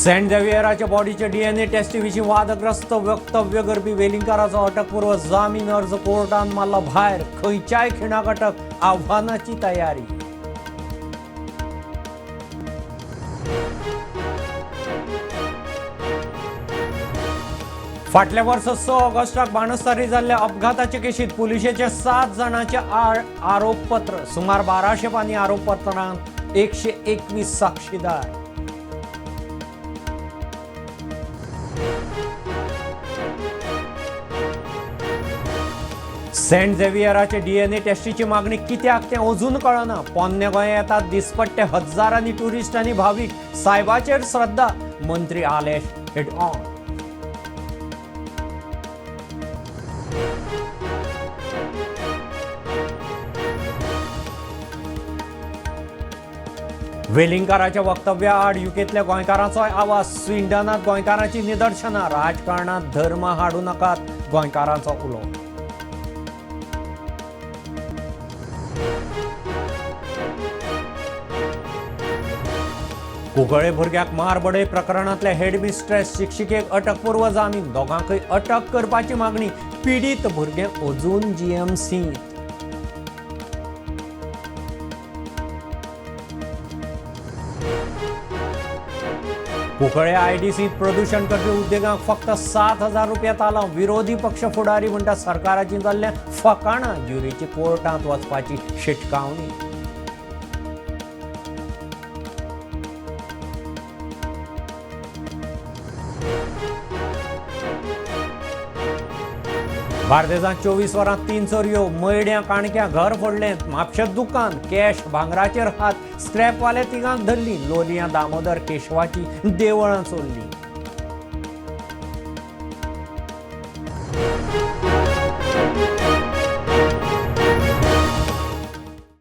Saint झेवियराच्या बॉडीचे DNA tasty विशीं वादग्रस्त वक्तव्य करपी वेलिंगकाराचो अटकपूर्व जामीन अर्ज कोर्टान मारलो भायर. खंयच्याय खिणाक अटक, आव्हानाची तयारी. फाटल्या वर्सा 6 ऑगस्टाक बाणस्तारी जाल्ल्या अपघाताचे केशीत पुलिशेचे 7 जाणांचे आड आरोपपत्र. सुमार 1200 पानी आरोपपत्रांत 121 साक्षीदार. सेंट झेवियराचे डीएनए टेस्टीची मागणी कित्याक तें अजून कळना. पोन्ने गोंय येतात दिसपट्टे हजारांनी ट्युरिस्ट आनी भावीक. सायबाचेर श्रद्धा, मंत्री आलेश हेड ऑन. वेलिंगकाराच्या वक्तव्याआड युकेंतल्या गोंयकारांचोय आवाज. स्विंडनात गोंयकारांची निदर्शनां. राजकारणात धर्म हाडू नाकात, गोंयकारांचो उलो. कुंकळे भुरग्याक मारबडय प्रकरणांतल्या हेडमिस्ट्रेस शिक्षिकेक अटकपूर्व जामीन. दोगांकय अटक करपाची मागणी. पिडीत भुरगें अजून जीएमसींत. कुंकळे आयडीसीत प्रदूशण करपी उद्देगांक फक्त 7,000 रुपया तालांव. विरोधी पक्ष फुडारी म्हणटा सरकाराची जाल्ल्या फकाणां. ज्युरीची कोर्टांत वचपाची शिटकावणी. बार्देजांत 24 वरांत 3 चोरयो. मयड्यां काणक्यां घर फोडलें. म्हापशें दुकान कॅश भांगराचेर हात. स्क्रॅपवाले तिगांक धरली. लोलयां दामोदर केशवाची देवळां चोरलीं.